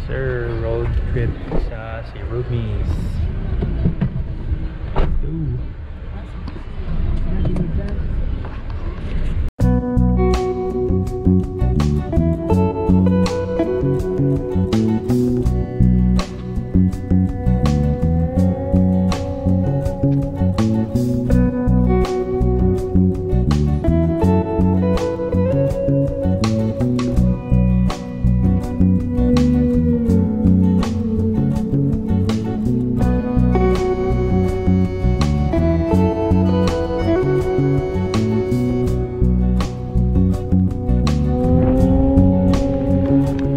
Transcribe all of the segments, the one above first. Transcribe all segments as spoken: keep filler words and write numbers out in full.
Sir, road trip sa Sirumis. Let's go.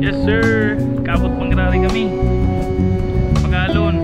Yes, sir. Kabot mangyari kami. Pagalon.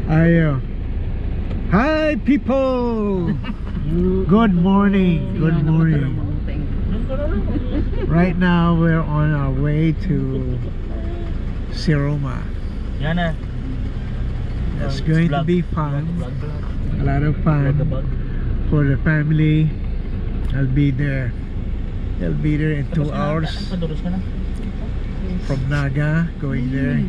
Ayo. Hi, people! Good morning. Good morning. Right now, we're on our way to Siroma. Yan na. It's going to be fun. A lot of fun for the family. I'll be there. I'll be there in two hours from Naga, going there.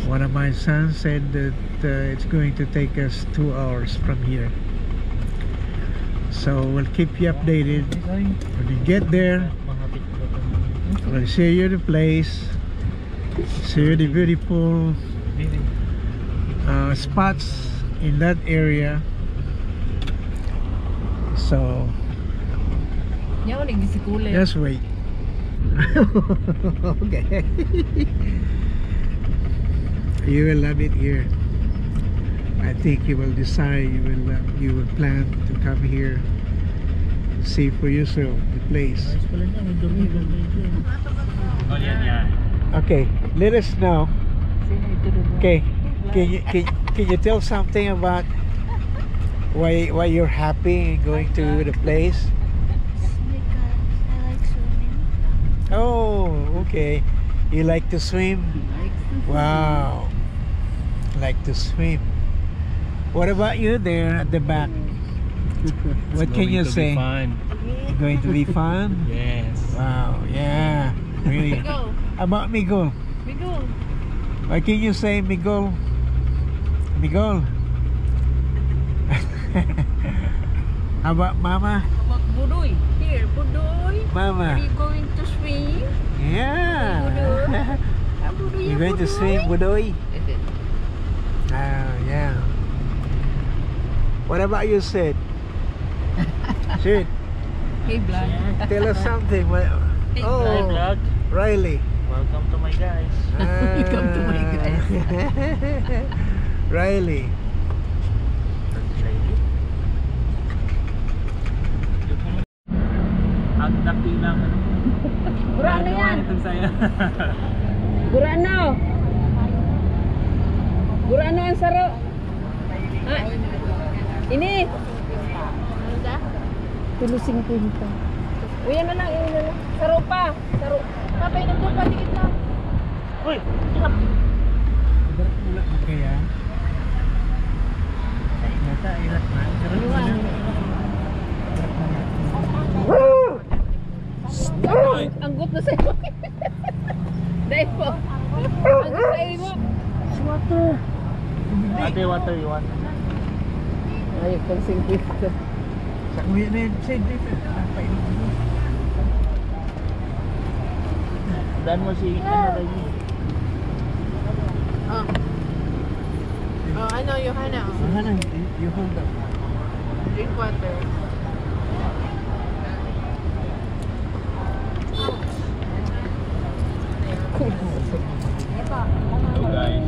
One of my sons said that uh, it's going to take us two hours from here. So we'll keep you updated when we get there. We'll show you the place. Show you the beautiful uh, spots in that area. So Yaw, nagdisikuli. Just wait. Okay. You will love it here. I think you will decide, you will, uh, you will plan to come here, see for yourself the place. Ayos pala niya, may dormitor na ito. Oh, yan, yan. Okay, let us know. Sino ito doon? Okay, can you can, can you tell something about why why you're happy going to the place? Because I like swimming. Oh, okay. You like to swim? Wow. Like to swim. What about you there at the back? What can you say? Fun. Going to be fun? Yes. Wow, yeah. Really. Go. About Migol. Migol. What can you say, Migol? Migol. How about Mama? Mag Budoy. Here, Budoy. Mama. Are you going to swim? Yeah. Ah, Budoy, You're going to Budoy. Swim, Budoy? Ito. Oh, yeah. What about you, Sid? Sid, Hey, vlog. tell us something. What, Hey, oh, Hi, vlog. Riley. Welcome to my guys. Welcome to my guys. Ah. Riley. Ang dakilang ano. Gurano yan. Itong saya. Gurano. Gurano ang saro. Ah, ini. Tulo singkwenta. Uy, ano lang, ini na lang. Saro pa. Saro. Papay, nandun pa, dikit lang. Uy! Kaya? Nata, irat na. Irat na. Ang gut na sa'yo. Dahil po. Ang gut sa'yo mo. Water. Ate, what do you want? Ayok pang singkwenta. Sa kuya na yun, side dito. Napainom mo. Dan mo si ano lagi. Oh. Oh, ano, Johanna? Ang hanang, you hold up. Drink water. Hello guys.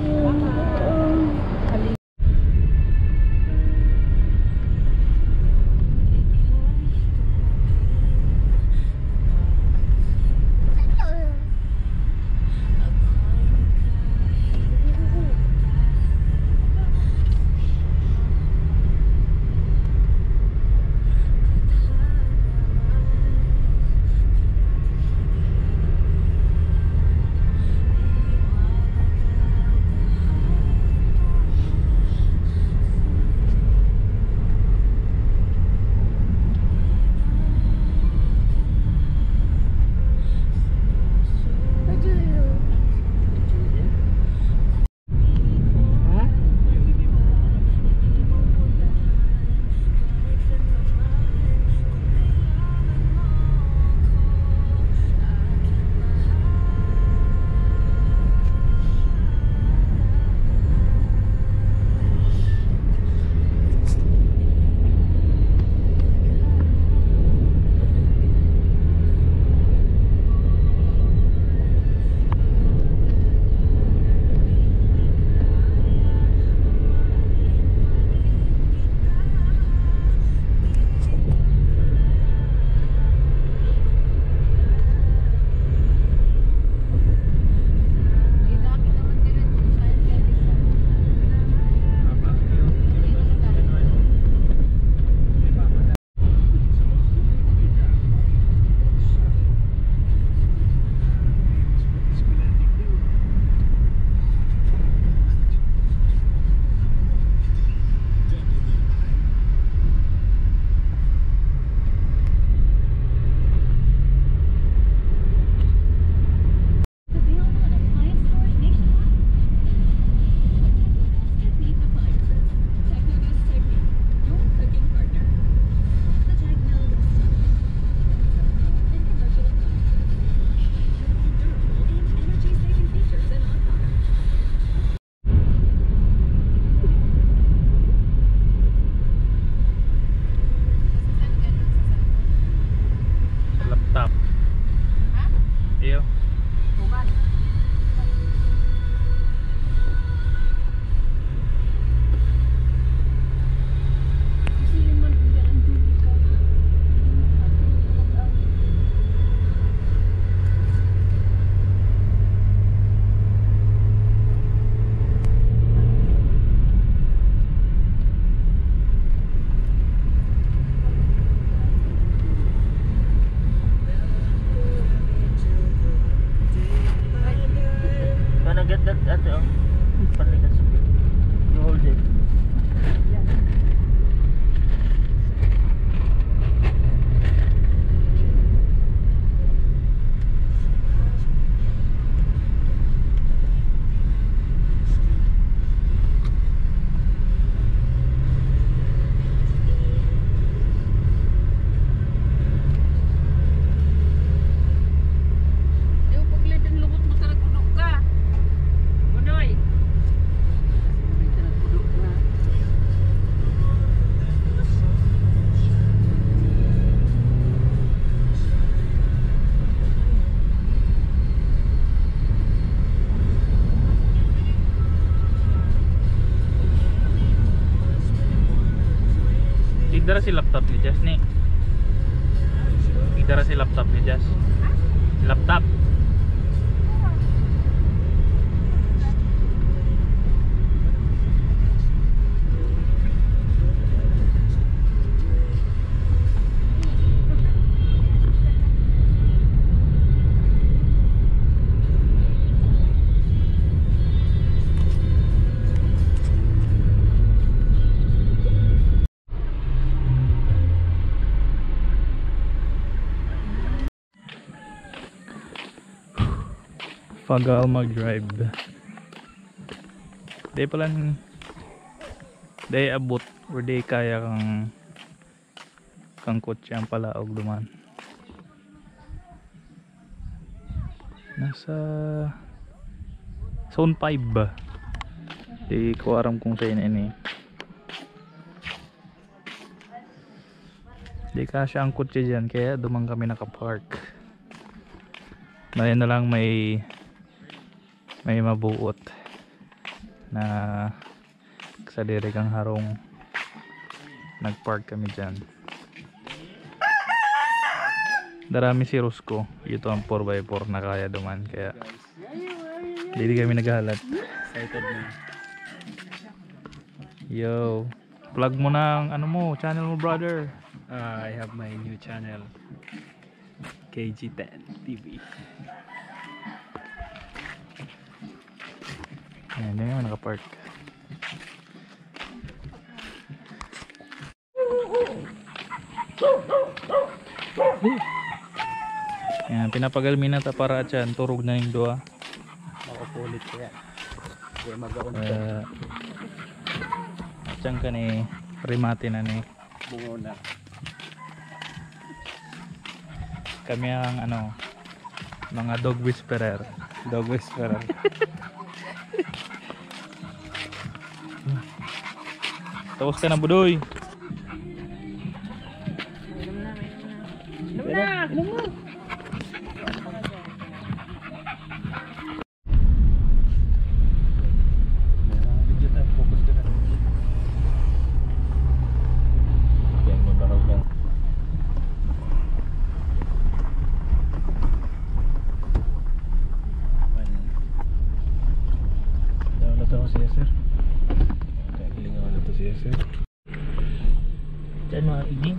That, ate, oh. Patigas. You hold it. Di mo paglit ang lubot mo sa nagkudog ka. Budoy. Sa nagkudog ka. Igdara si laptop ni Jess ni. Igdara si laptop ni Jess. Laptop. Pagal mag-drive. Di pala n-, di abot or di kaya kang, kang kotse ang palaog duman. Nasa zone five ba? Di ko aram kung saan ini. Di kasya ang kotse dyan, kaya duman kami nakapark. Ngayon na lang may, may mabuot na sadiri kang harong. Nagpark kami dyan. Darami si Rosco. Ito ang four by four na kaya duman, kaya dili kami naghahalat. Excited na. Yo. Plug mo na ang ano mo, channel mo, brother. Ah, I have my new channel, K G ten T V. Ayan, diyan naman nakapark. Ayan, pinapagalmi na ta para atyan, turog na ning duwa. Makukulit ko yan. Kaya magaon ka. Eh, atyan ka ni remate na ni. Bungo na. Kami ang ano, mga dog whisperer. Dog whisperer. Tapos ka na, Budoy. Inom na, inom na. Inom na! Inom na! Video tayo, focus ka na. Yan, may baraw yan. Ano to siya, sir? Kalingaw na to siya, sir. Diyan, mga iging.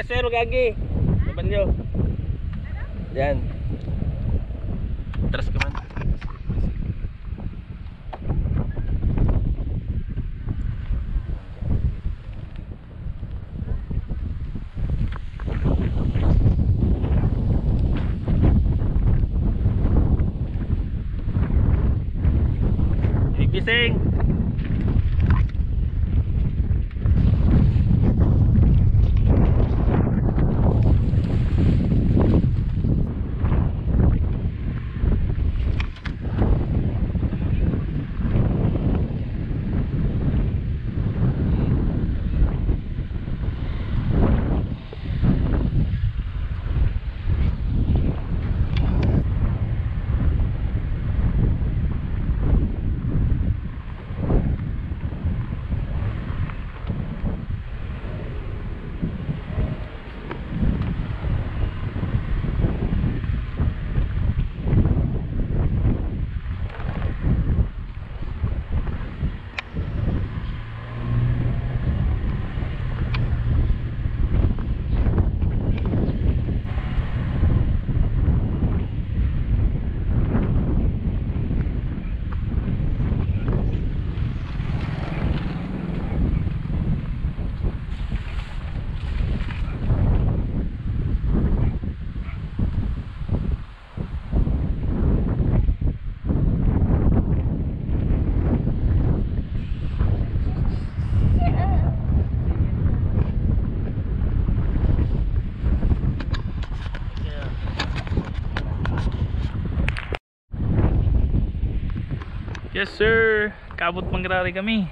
Sir, gagi. Laban nyo. Yan. Atras ka man. Gising. Yes, sir. Kabot mangrari kami.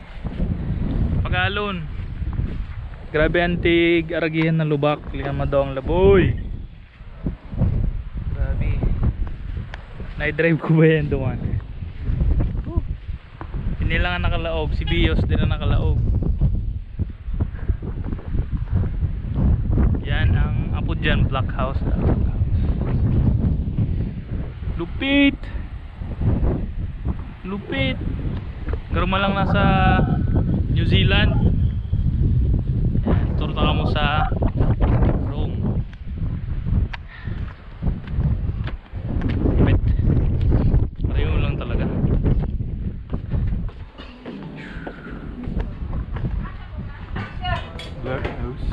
Pagalon. Grabe ang tig aragihan na lubak. Lihan madaw ang laboy. Grabe. Nai-drive ko ba yan duman? Ini lang ang nakalaog. Si Bios din ang nakalaog. Yan ang apod dyan, block house. Lupit! Lupit! Garuma lang nasa New Zealand. Yan, tour ta kamo sa Rome. Lupit. Pareho lang talaga. Black House.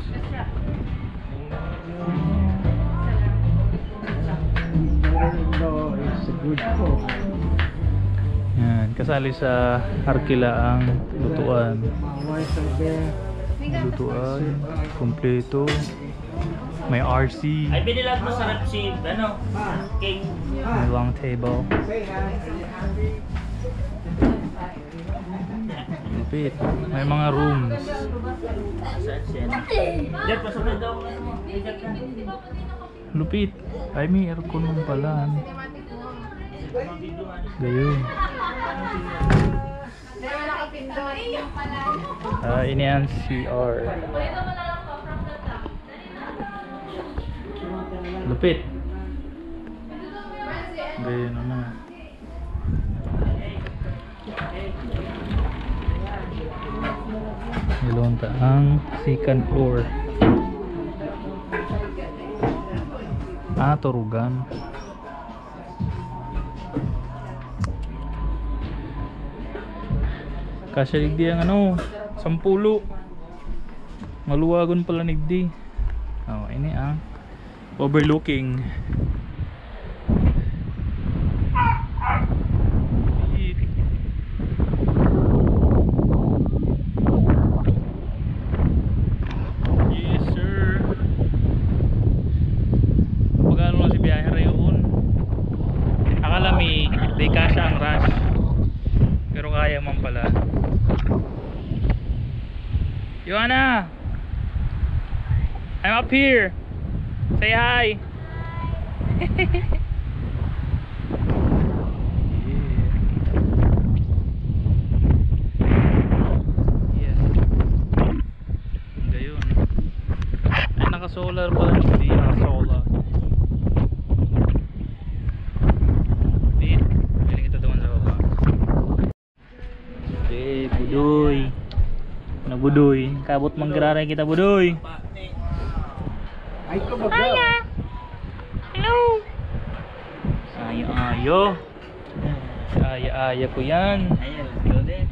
Mother-in-law is a good cook. Yan, kasali sa Arkila ang lutuan. Lutuan, kompleto. May R C. Ay, binilag mo sa rep si, ano, cake. May long table. Lupit. May mga rooms. Saan siya? Diyan, pasok na daw, ano mo. Lupit. Ay, may aircon man pala, ano. Gayon. Ah, ini ang C R. Lupit. Gayon naman. Ilong ta ang second floor. Ah, turugan. Kasya digdi ang ano, sampulo. Maluwagon pala nigdi. Oh, ini ang overlooking. Yes, sir. Pagano lang si biyahe rayon. Akala mi, di kasya ang rush. Pero kaya man pala. Joanna! I'm up here. Say hi. Yeah. Gayon. Ay, naka-solar pala. Hindi naka-solar. Wait, pwede kita duman sa baba. Okay, Budoy. Na Budoy. Kabot manggiraray kita, Budoy. Aya! Hello! Aya-aya. Aya-aya ko yan. Ayan, let's go din.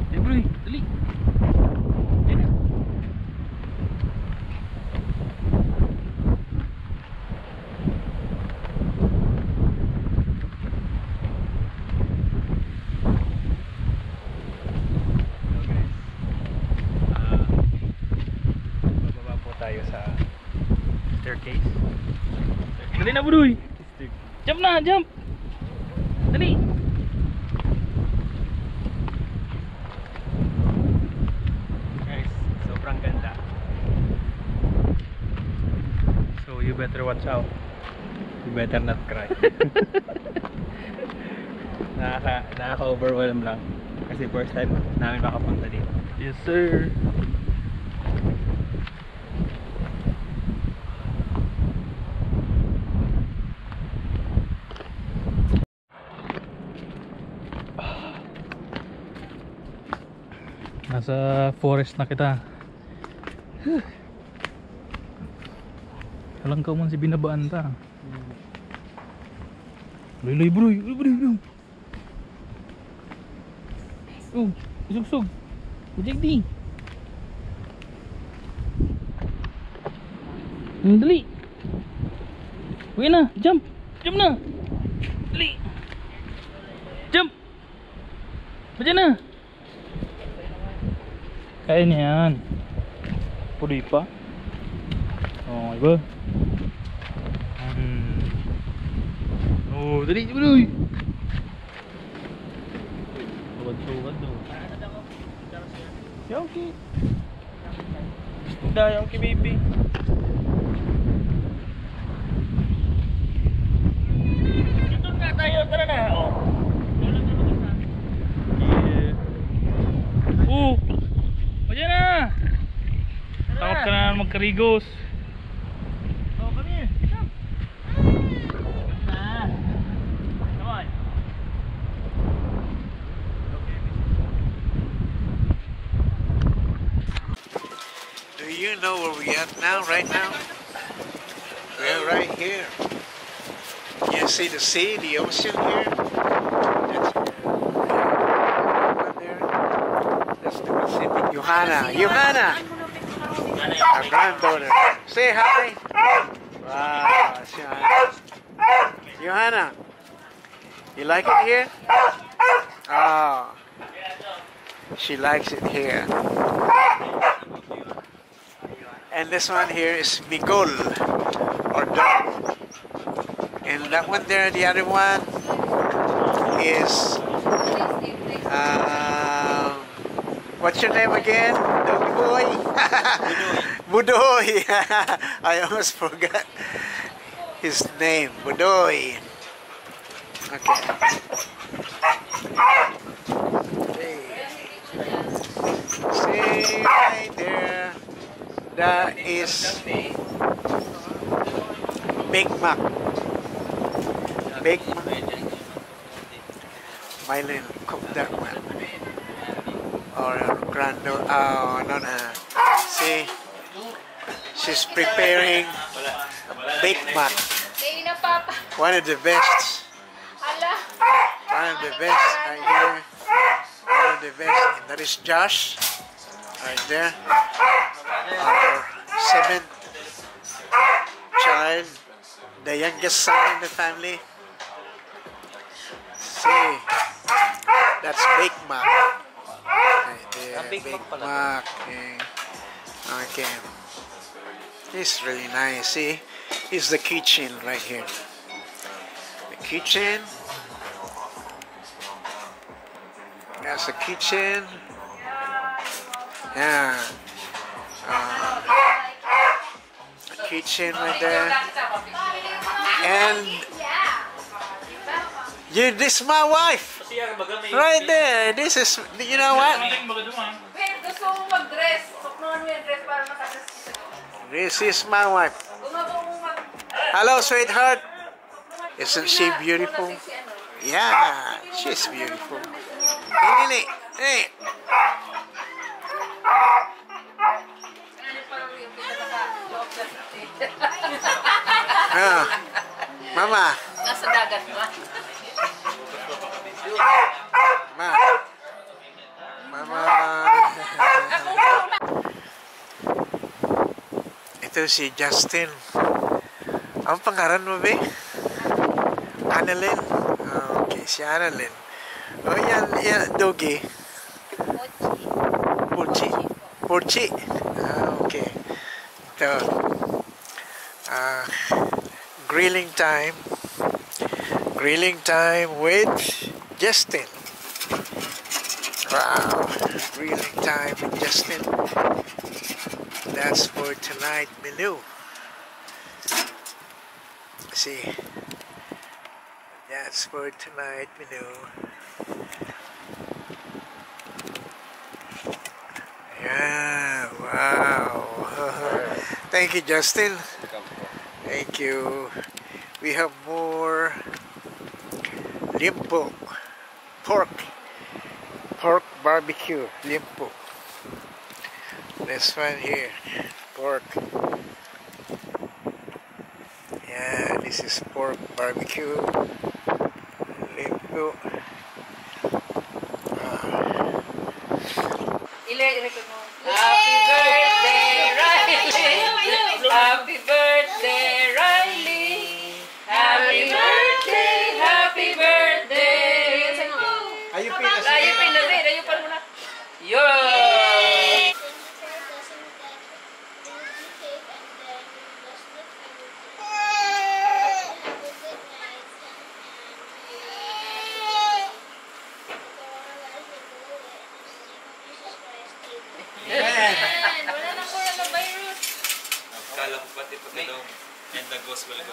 Dali, bro, dali. Yan na. So, guys, ah, bababa po tayo sa staircase. Dali na, Budoy! Jump na, jump! Dali! Guys, sobrang ganda. So, you better watch out. You better not cry. Nakaka-, nakaka-overwhelm lang. Kasi first time namin makapunta dito. Yes, sir. Nasa forest na kita. Walang ka man si binabaan ta. Luy, luy, bro. Luy, bro, bro. Oh, isugsog. Bujig di. Ang dali. Uwi na, jump. Jump na. Dali. Jump. Diyan na. Kaya niya yan. Puloy pa. Oh, iba. Hmm. Oh, dali, puloy. Tugad-tugad, no? Yoki. Dayaw ki baby. Dito nga tayo, tara na. Oh. Yeah. Oh. O, yan na. Tara. Takot ka na magkarigos. Oh, come here. Come. Ah. Come on. Do you know where we at now, right now? We're right here. You see the sea, the ocean here? That's, over there. That's the Pacific. Johanna, Johanna! Our granddaughter. Say hi! Wow, Johanna. Johanna, you like it here? Oh, she likes it here. And this one here is Bicol or dog. And that one there, the other one is Um, what's your name again? Doggy boy? Budoy. I almost forgot his name. Budoy. Okay. Okay. See, right there. That is Big Mac. Big Mac. Mylene, cook that one. Or Grando, oh, no, no. See, she's preparing Big Mac. Kayo na, Papa. One of the best. Ala. One of the best right here. One of the best. And that is Josh. Right there. Our seventh child. The youngest son in the family. See, that's Big Mac. Right there, Ah, Big Big Mac pala to. Mac. Okay. Okay. It's really nice. See, it's the kitchen right here. The kitchen. That's the kitchen. Yeah. Uh, kitchen right there. And you, this is my wife. Right there. This is, you know what? Wait, gusto mo mag-dress? Suknuan mo yung dress para nakadress ka sa This is my wife. Gumawa mo mag- Hello, sweetheart. Isn't she beautiful? Yeah, she's beautiful. Hey, Nini. Hey. Ah, mama. Nasa dagat ba? Ma. Mama. Ito si Justin. Ang pangaran mo, be? Annalyn. Ah, okay, si Annalyn. O, yan, yan, Doggy. Pochi. Pochi. Ah, okay. Ito. Ah, grilling time. Grilling time with Justin. Wow. Grilling time with Justin. That's for tonight menu. See. That's for tonight menu. Yeah, wow. Thank you, Justin. Thank you. We have more liempo. Pork. Pork barbecue. Liempo. This one here. Pork. Yeah, this is pork barbecue. Liempo. Ah. Ile, ile ko mo. Happy birthday, Riley! Happy birthday, Riley! Happy birthday, happy birthday! Ayun, pinasin. Ayun, pinasin. Ayun, pinasin. Yun! Amen. Wala nang coronavirus. Kala ko pati pagkadaw. And the gospel ko.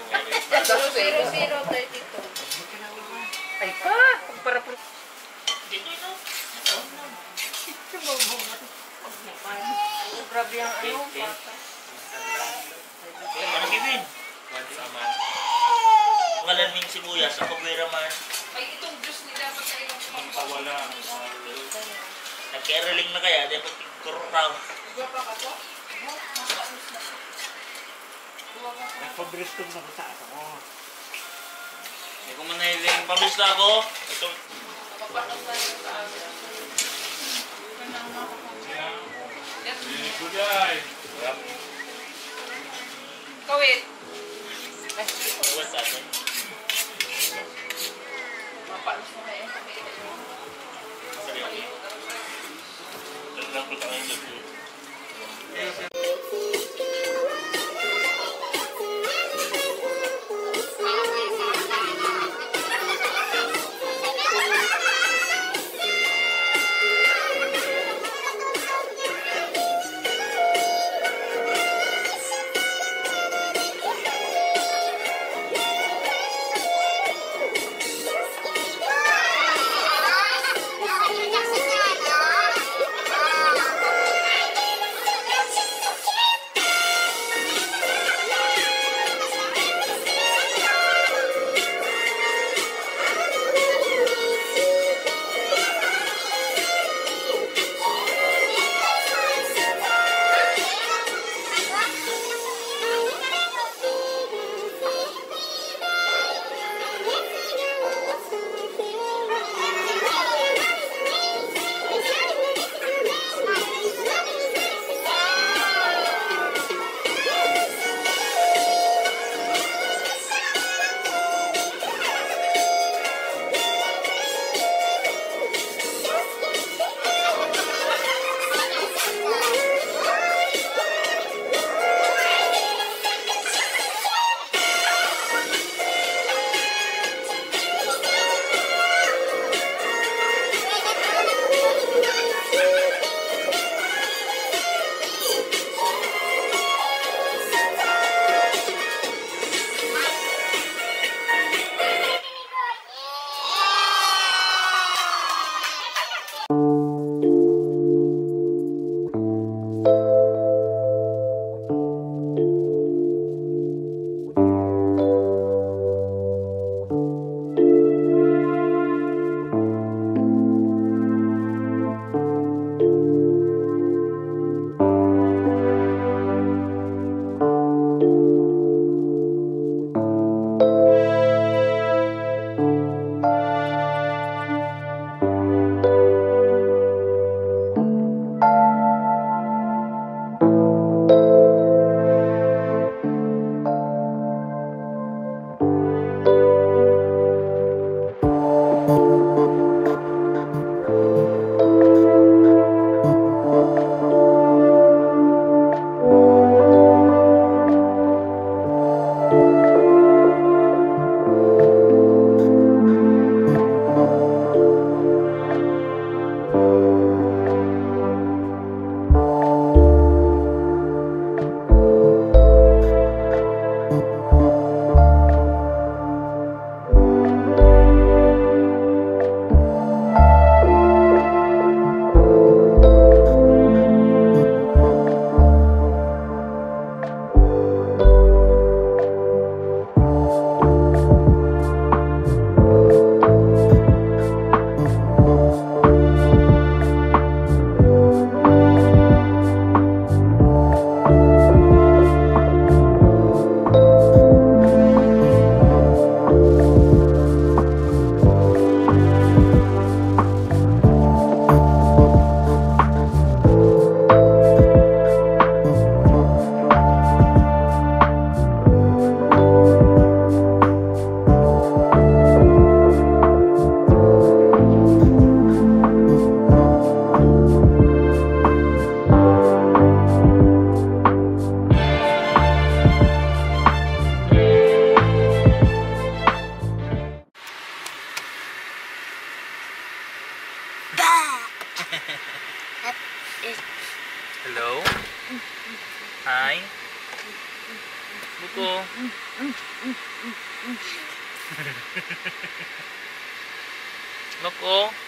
Zero zero thirty two. Ay pa, kumpara po. Grabe ang ano, pata. Ano, Kevin? Once a month. Ngalan ming sibuyas, ang kabwera man. Ay, itong juice nila, pagka ilang Magpawala. Nagkaireling na kaya, di ba, tigkuraw? Nagpabristom na ko sa ano. Hindi ko man nahiling. Pabista ako. Ito. Kawit. What's that? Mapalos mo na yung pamilya. Sarili. Ito lang po tayo dito. Ay. Buko. Buko.